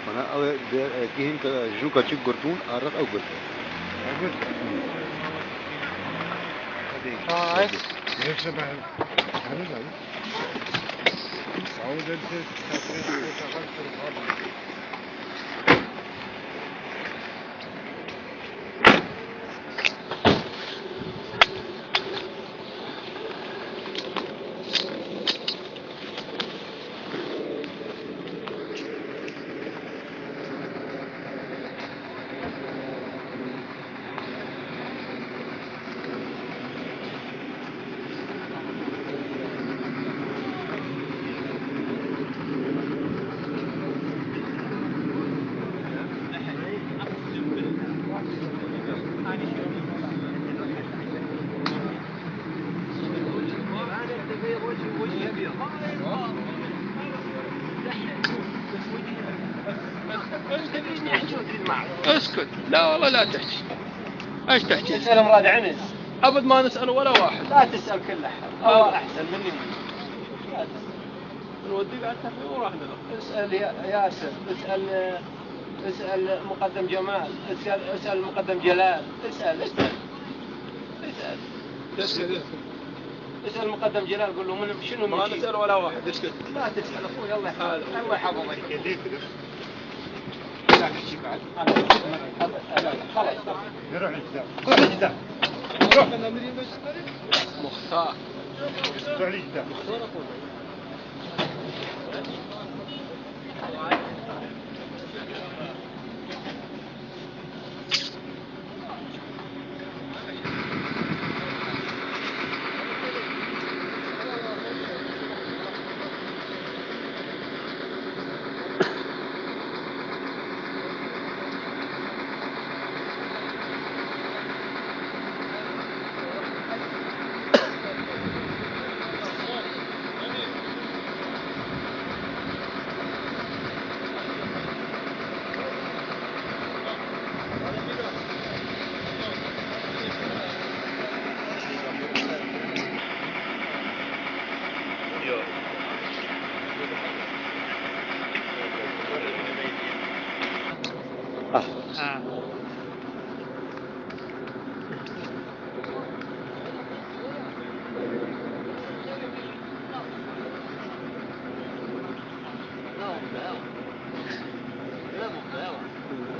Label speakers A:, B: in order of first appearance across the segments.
A: أنا أو كيهم جو كاتشي قرطون أعرف أو قرط.
B: أقول.
C: هاي.
B: ليش بعد؟ هذا بعد. عود أنت تشتغل في الغابة.
D: اسكت لا والله لا تحكي. ايش تحكي؟
C: تسأل مراد عنس.
D: ابد ما نسأل ولا واحد.
C: لا تسأل كل أحد. هو أحسن مني. لا تسأل.
D: نودي قاعد تحكي وراح نروح.
C: اسأل ياسر. اسأل مقدم جمال. اسأل مقدم جلال. اسأل. اسأل مقدم جلال قول له من شنو
D: ما نسأل ولا واحد. اسكت.
C: لا تسأل أخوي الله يحفظك. لا تحكي بعد. خلاص.
B: يروح الجدار. روح.
D: مختار.
B: روح الجدار.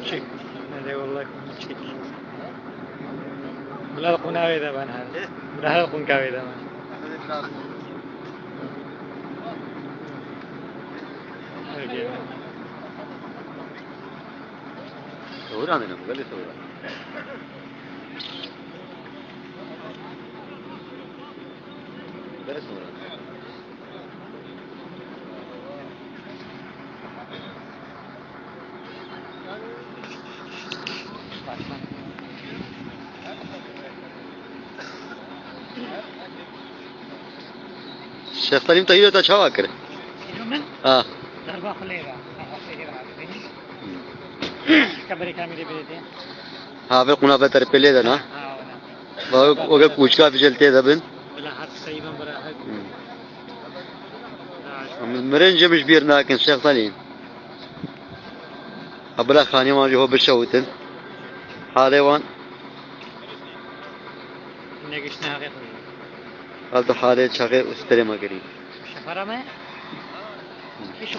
E: شيك هذا والله شيك ولا القناوي ذا بان هذا ولا القناوي ذا بان
A: ثورة أنا مقلي ثورة. بس ثورة. الشيخ سليم طيب تا شو أكره؟
E: من؟ ضربة خليرة. كبري كاميري بيدين.
A: हाँ वे कुना बेहतर पहले था ना वो अगर कुछ का भी चलते थे बन مرن جمش بيرنا لكن الشيخ سليم أبلا خاني ما جو بالشوتن حالوان
E: نقشنا غير
A: هل تو حاله شغل استري ما قريب
E: شفرة ما؟ إيش